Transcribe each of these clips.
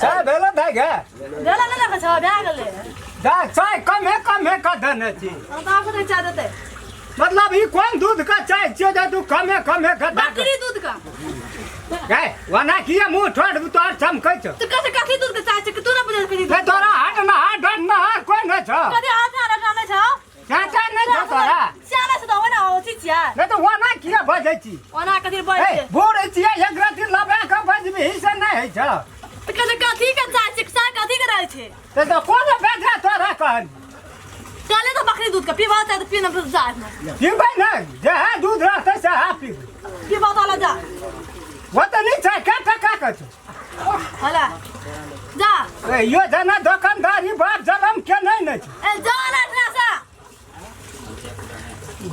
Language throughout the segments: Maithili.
चाय भेलो दाइ गे। भेला नहि देखै छौ, भए गेलै। जा चाय कमे कमे कऽ देने छी। हम तऽ आब कते चाय देतै? मतलब ई कोन दूध का चाय छियै जे तू कमे कमे कऽ दए? बकरी दूध का। गै, ओना किए मुँह ठोर तोहर चमकै छौ? तऽ कथी कथी दूध के चाय छै? तू नहि बुझै कथी से तोरा हाट नहार डर नहार कोइ नहि छौ? कथी हाथ हाथ नहि छौ? चाचा नहि छौ तोरा? सियाना छै तऽ ओना अथी छियै। नहि तऽ ओना किए बजै छी? ओना कथी बजै ए छै? बूढ़ छियै, एक रत्ती लबा कऽ बजबिही से नहि होइ छौ। तऽ कथी कथी के चाय छै? चाय कथी के रहै छै? तऽ कोन बेटा तोरा कहल? चले तऽ बकरी दूध के पीबा चाहे तऽ पी ने जा। पीबै नहि, जएह दूध रहतै सएह पीबै। पीबा तऽ जा। ओ तऽ नहि छै। कै टका के छौ? हला जा। ए, यो जेना दोकानदारी बाप जलम के नहि ने छै। ए जा ना एठना से।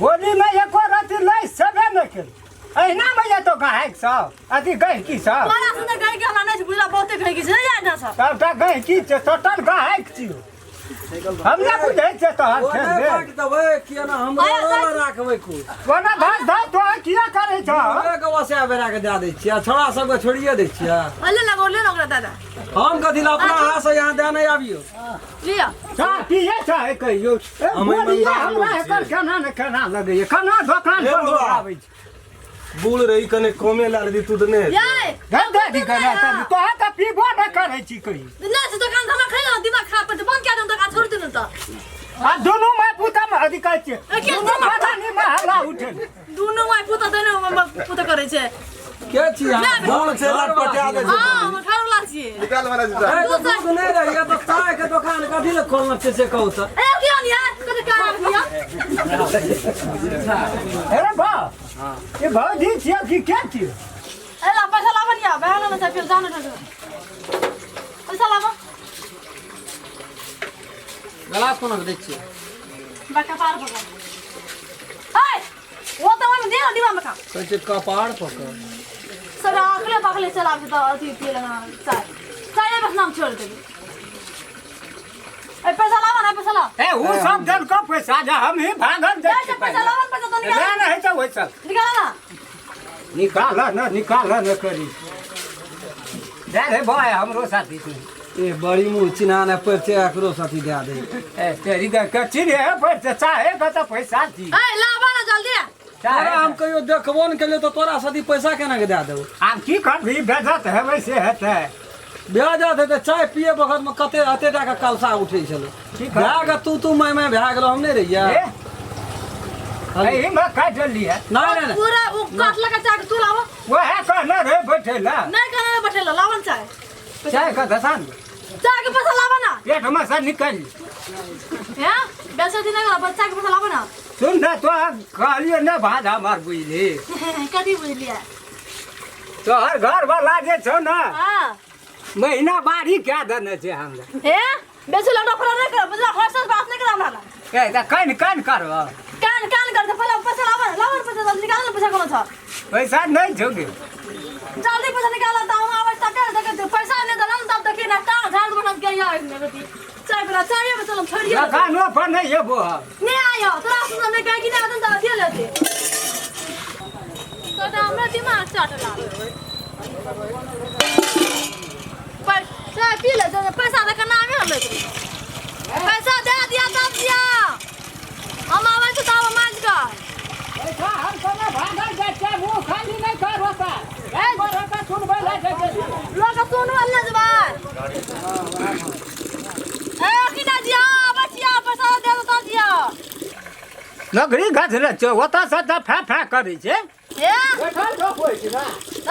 बोलीमे एको रत्ती लै सेबे नहि केल। अहिनामे एतो गाहक सब अथी गहिकी सब। तोरा सुन्दर गहिकी हमरा नहि छै बुझला, बहुते गहिकी छै, जा एठना से। सबटा गहिकी छै, टोटल गाहक छियौ। हम नहि बुझै छियै तोहर ओ खेल नहि रे। बाँटि देबै किया ना हमरो आया, राखबै कुछ। कोना धास धास तोहर किया करै छौ? हमरे के वसे बेरा के दए दै छियै, आ छोड़ा सबके छोड़िए दै छियै। ले लगो ले ना ओकरा दादा। हम कथी ला अपना हाथ से यहाँ दए नहि आबियौ। लिअ। चाह पिए चाहे कहियो। ए, हम बोलिए ईमानदार हमरा लोग एकर छियै। केना ने केना लगैए, केना दोकान ए पर लोग बुढ़वा। आबै छै। बूढ़ रही कने कमे ला लेती तू तऽ नहि। ये धर दे दी कने तऽ तोहर तऽ पीबो नहि करै छी कहियो। नहि से दोकान हमरा खैला दिमाग खराब कर बंद कए देम, दोकान छोड़ देम तऽ। आ दुनू माय पुता मे अथी कहै छियै। ए, के दुनू दुनू? पता मे हल्ला उठल। दुनू माय पुता देने पुता करै छै। के छी अहाँ? नहि। बूढ़ छै, लटपटा दै छै। हां, हम घर वाला छियै। निकाल वाला जूता। ए, तऽ दूध नहि रहैया तऽ चाय के दोकान कथी लए खोलने छै से कहू तऽ। ए क्यों नहीं है कते काम लिया। अरे बा, ये भौजी छियै कि के छियै? ए ला पैसा लाबो नहीं, बहन ने चाय पियल जानो, पैसा लाबो। गिलास कोना के दै छियै? बका पार पकड़। ए वो तो ओहिमे दे ना डिब्बा में का। कहै छै कपार पकड़। सब आखले पाखले चलाबै छै तऽ अथी पिए लगा चाय, चाय बस नाम छोड़ देबै। ए पैसा लाबो ना, पैसा लाओ। ए, उ सब देलको पैसा जे हम ही भागल ए जाइ से छियै। पैसा लाबो ना, पैसा तो निकाल। ले नहि छै ओहि सब। निकाल ना। निकाल न, निकाल न करी जा रे भाय, हमरो साथी छै। ए बड़ी मुँह चिन्हा नहि पड़ि छै, एकरो साथी दए दे। ए तेरी के कच्ची रे पर से चाहे के तऽ पैसा दी। ए लाबो ना जल्दी। चाहे तोरा हम कहियो देखबो नहि केलियै तऽ तोरा साथी पैसा केना के दए देबौ? आब की करबी, बेजत हेबै से हेतै। भए जात हेतै। चाय पिए बखत मे कते एते टा के कलसा उठै छलै। की करबै? भए के तू तू मैं मैं भए गेलो, हम नहि रहियै। ए, एहिमे काटि लियै। नहि नहि नहि। पूरा उ काट लगा चाय के तू लाबो। वएह कहने रहे बैठे ला। नहीं कहना रहे बैठे ला, लाबो ना चाय। चाय के दसान। चाय के पैसा लाबो ना। पेट में से निकल। हैं बेसती नहीं करा, चाय के पैसा लाबो ना। सुन ने, तो कहलियो ने भाज हमर बुझली। कथी बुझलियै? तोहर घर वाला जे छौ ने, हाँ, महीना बारी कए देने छै हमरा। हे बेसी लौटा फड़ा नहीं कर बुझला, घर से बात नहीं कर हमरा ला। ए तऽ कन कन करब? कान कान कर दे पहले। पैसा लाबो ना, लाबो ना पैसा, जल्दी निकाल ना पैसा। कोनो छ पैसा नहि छौ गे। जल्दी पैसा निकाल त हम आबै तक देख, पैसा नहि देलन तब देखी ना, टांग झाड़ बना के यहाँ ने बेटी चाय बना, चाय में चलम छोड़िए। दोकानो पर नहि एबो हम। नहीं आयो तोरा सुन नहीं कहे कि नहीं आदन त अथी लेते तो त हमरा दिमाग चाटला पर चाय पी ले, पैसा दे के नामे हम लेते, पैसा दे दिया तब दिया, हम आबै छी तब मांझ के। पैसा हम कोना भागल जाइ छियै, मुँह खाली नहि कर होता। ए गोरे सुनबै लए जाइ छै। लोग सुनवल ले जबै। ए अखिना जिया बचिया, पैसा दे दो तब दिया। नगरी गाछ रे छौ, ओतऽ से तऽ फै फै करै छै। ए बैठल छौ कोइ छै ना।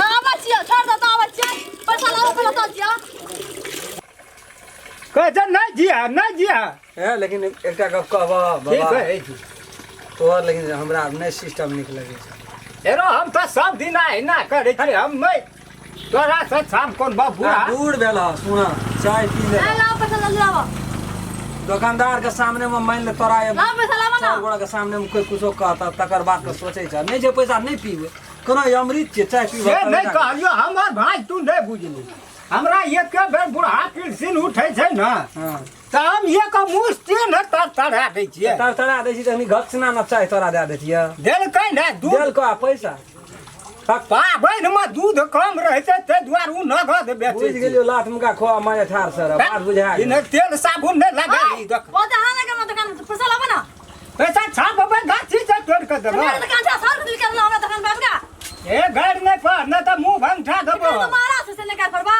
आबै छियै, छोड़ दे तऽ आबै छियै, पैसा लाबो पहिले तब दिया। कहै छै नहि जिया, नहि जिया। ए लेकिन एकटा गप कहबह की बाबा? कहै छी? तोहर लेकिन हमरा नहि सिस्टम नीक लगै छै। एरो हम तऽ सब दिन अहिना करै छी, हम नहि तोरा से छाम कोन बा बुढ़ा। बूढ़ भेल हँ, सुन, चाय पी ले। ए लाओ पैसा, जल्दी लाबो। दोकानदार के सामने में मान ले तोरा ये लाओ पैसा, लाबो ना। चारि गोड़ा के सामने में कोई कुछो कहता तकर बात के सोचै छ नहि छै, पैसा नहि पीबै, कोनो अमृत छै चाय पीबै। से नहि कहलियो हमर भाय, तू नहि बुझली हमरा। एक बेर बुढ़ा किरसिन उठै छै ने तऽ हम एक मुस्ती ने तर तरा दै छियै। तर तरा दै छी तखनी घटना न चाय तोरा दए दैतियै। देलकै ने दूध। देलको आ पैसा? पाबनि मे दूध कम रहै छै ताहि दुआरे ओ नगद बेचै बुझि गेलियौ लात मुका खोआ मारे ठार सर बात बुझा गेल। ई तेल साबुन नहि लगा ई देख। ओ तऽ अहाँ लगे दोकान पैसा लाबऽ ना। पैसा छापबै गाछी से तोड़ि कऽ देबै। हमरा दोकान छै सर दिल कर हमरा दोकान पर का। ए गाड़ि नहि पर नहि तऽ मुँह भंगठा देबो। तो मारा से नहि कर परबा।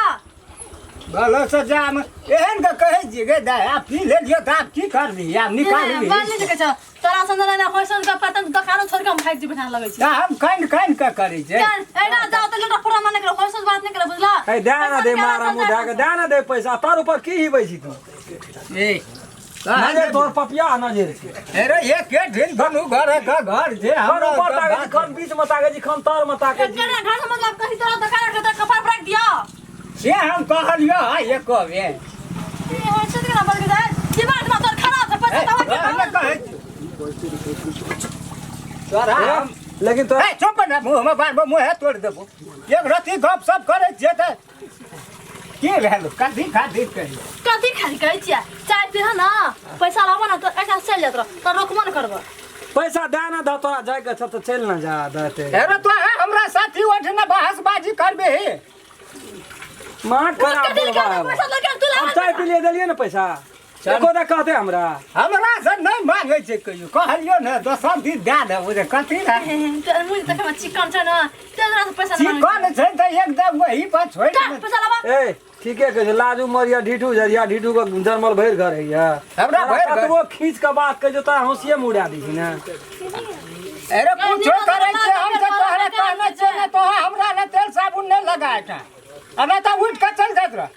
भलो से जाम एहन के कहै छियै गे दाइ आब पी लेलियौ तऽ आब की करबही आब निकालबही। बात नहि सकै छ तोरा सन नहि होइसन के पतन दोकानो छोड़ के हम भागि जेबै ठान लगै छी। तऽ हम कानि कानि कऽ करै छियै। एना जाओ तऽ लटा पूरा मन करै होइसन बात नहि करै बुझला। ए दे ना दे मारा मुँह दे के दे ना दे पैसा तार ऊपर की हिबै छी तू। ए नजर तोर पपिया नजर छै। अरे एक के ढील बनू घर के घर जे खन ऊपर ताके छी खन बीच में ताके छी खन तर में ताके छी। घर से मतलब कही तोरा दोकान के तोरा कपार पर रख दिया। से हम कहलियो एको बेर। ई होइसन के ना बन के जाय दिमाग में तोर खराब छै पैसा दवा के कहै तोरा हम लेकिन तो ए चुप ना मुँह में बार बार मुँह तोड़ देबो। एक रति गप सप करै छियै तऽ की भेल कथी खातिर कही कथी खाली कहै छियै चाय पीह ना पैसा लाबऽ ना तऽ ऐसा चलि जात रह तऽ रोकबो न करबऽ। पैसा दे ना दे तोरा जाय के छ तऽ चलि ना जा देते। अरे तो हमरा साथी ओठना बहसबाजी करबे हे। माँ खराब बोलबा। पैसा लगे तू हम चाय पी लिए देलियै ने पैसा एको दा कहते हमरा हमरा से नहीं मांगे छै कहियो कहलियो ने दोसर दिन दए देबो जे कथी लए। तोर मुँह देखै में चिकन छै ना तेरा से पैसा चिकन छै तऽ एकदम वही पर छोड़ि जा पैसा लाबा। ए ठीके कहै छै लाजू मरिया ढीठू जरिया ढीठू के जन्मल भरि घर हैया। हमरा भरि घर। कतबो खींच के बात कहै छै तोरा होशिये में उड़ा दै छी ने। अरे कुछो करै छै हम तऽ तोहरे कहने छियै ने तोहरा हमरा लए तेल साबुन नहि लगाए टा आ नहि तऽ उठि कऽ चलि जाइत रह।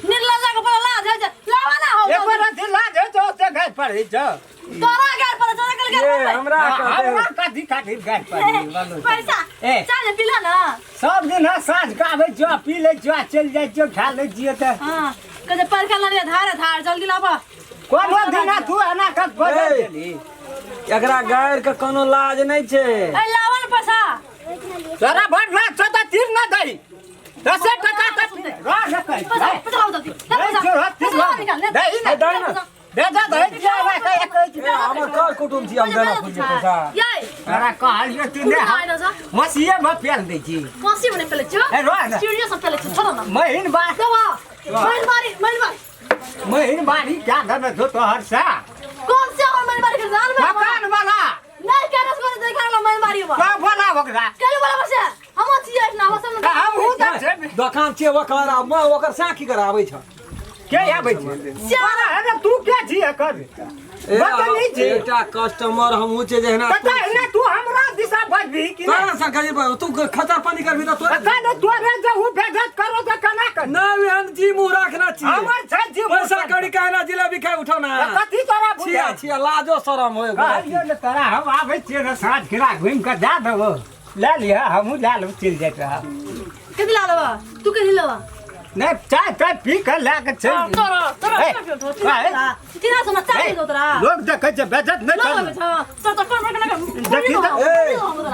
निर्लज्जा के बड़ा लाज है लावा ना हो एक बार अथी लाज है तो ओते गाय पड़ै छौ। तोरा गाय पड़ै तोरा कल ए गाय हमरा कहते हमरा कथी खातिर गाय पड़ै पैसा ए चाय पीला ना सब दिन साँझ के आबै छियौ पी लै छियौ चलि जाइ छियौ खा लै छियै तऽ। हां कहे परका लड़िया धार धार जल्दी लाबा। कोनो दिन तू एना कऽ बजल गेली। एकरा गायर के कोनो लाज नहि छै। ए लावा ना पैसा। तोरा बड़ लाज छौ तऽ तीर न दही 10 टका तऽ रह न कहि। पैसा पैसा लाओ जल्दी पैसा निकाल ले दही न दही न दे जा दही दिया हमरा कहि कहै छी। हमर कर कुटुम छी हम देना खोजिए पैसा। यै तोरा कहलियो तू ने मसीए में पेल दै छी। मसी में पेल छी ए रह न सीढ़ियो सब पेल छी छोड़ ना महीन बार दवा महीन बारी महीन बारी महीन बारी क्या देने छौ तोहर से कौन से और महीन बारी के जान में मकान वाला नहीं करस को देखा ला महीन बारी बा का बोला ओकरा कल बोला बस हम छियै ना हम हमहूँ तऽ छै दोकान छियै ओकर आ मैं ओकर सा की कराबै छ के आबै छै अरे तू के छी एकर बदतमीज छी। एकटा कस्टमर हमहूँ छियै जेहना तऽ तहिना तू हमरा दिशा बजबही कि नहि? तोरा से कही तू खचर पानी करबी तऽ तोरा पता नहि तोरे जे उ बेइज्जत करो तऽ केना कर नहि एहन जी मुँह रखना छी हमर छै जी पैसा कौड़ी कहना जिलेबी खाय उठो ना तऽ कथी तोरा छिया बुझाइ छिया लाजो शरम होय कहलियौ ने तोरा हम आबै छियै ने साँझ खिना घुमि कऽ दए देबो लए लिहऽ हमहूँ लए लेब चलि जाइत रहब। कथी ला लेबा तू कथी लेबा नहि चाय ताय पी कऽ लए कऽ चलि तोरा तोरा ए, तीना समा चाय दो तोरा लोक देखै छै बेइज्जत नहि लोग करू। आबै छौ तोर तो कोन देखी तऽ- ए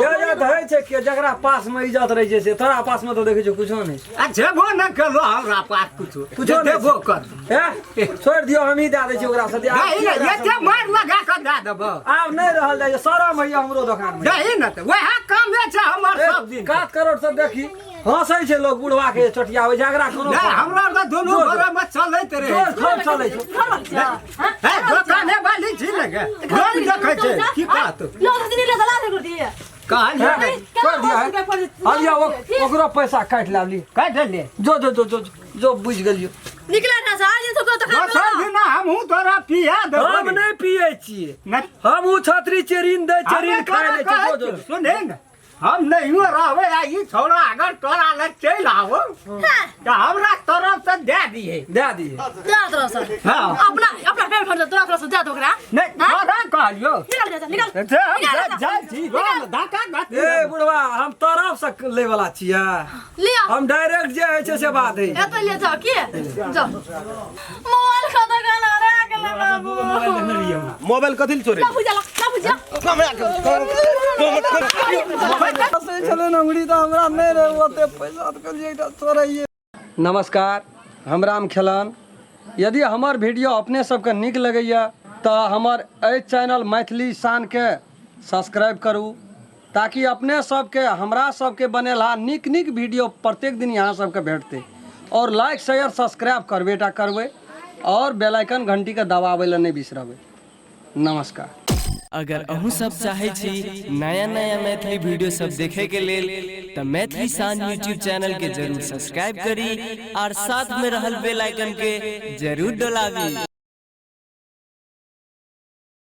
बेइज्जत होइ छै के जकरा पास में इज्जत रहै छै से तोरा पास में तऽ देखै छियौ कुछो नहि। आ जेबो नहि केलहो हमरा पास कुछो कुछो नहि देबो कर हे छोड़ि दियौ हमही दए दै छियै ओकरा से दही ने एते मारि लगा कऽ दए देबो। आब नहि रहल जाइ छै शरम होइया हमरो दोकान में। दही ने तऽ वएह कामे छै हमर सब दिन। 7 करोड़ सब देखी हँसै छै लोग बुढ़वा के चोटियाबै छै एकरा कोनो नहि हमरा तऽ दुनू घरे में चलैत रहै। जोर खूब चलै छै। हे दोकाने वाली छी ने गे लोग देखै छै की कहत लोग दिन ले दला कर दिए कहलियै ने छोड़ दिया हलिया ओकरो पैसा काटि लाबली काटि ले जो जो जो जो जो बुझि गेलियो निकला ना से आज तो तो दोसर दिन हमहूँ तोरा पिया देबो। हम नहि पियै छियै नहि हमहूँ छतरी छियै ऋण दै छियै ऋण खाइ लै छियै जो जो सुने ने हम नहियो रहबै आ ई छौड़ा अगर तोरा लग चलि आबो तऽ हमरा तरफ से दए दिहे दए दिहे तोरा तरफ से हाँ। अपना अपना पेट भर तोरा तरफ से दए दो ओकरा। नहि तोरा कहलियो निकल जा निकल। से हम जाइ छी राम धक्का घटी। ए बुढ़वा हम तरफ से लै वाला छियै लिया हम डायरेक्ट जे होइ छै से बात है। एतऽ ले जाओ के जाओ मोबाइल खतम गाना रे गेलै बाबू। मोबाइल कथी ले चोरी ना बुझला ना बुझा छलै अंगुरी तऽ हमरा नहि रहै ओते पैसा तऽ कहलियै एकटा चोरैये। नमस्कार, हम राम खेलन। यदि हमर वीडियो अपने सबके नीक लगैया तऽ हमर एहि चैनल मैथिली शानके सब्सक्राइब करू, ताकि अपने सबके हमरा सबके बनेला नीक नीक वीडियो प्रत्येक दिन यहाँ सबके भेटतै। और लाइक शेयर सब्सक्राइब करबे टा करबै और बेल आइकन घंटी के दबाबै लए नहि बिसरबै। नमस्कार। अगर अहूँ सब चाहे छी नया नया मैथिली वीडियो सब देखे के लेल त मैथिली शान यूट्यूब चैनल के जरूर सब्सक्राइब करी और साथ में रहल बेल आइकन के जरूर डोलाबी।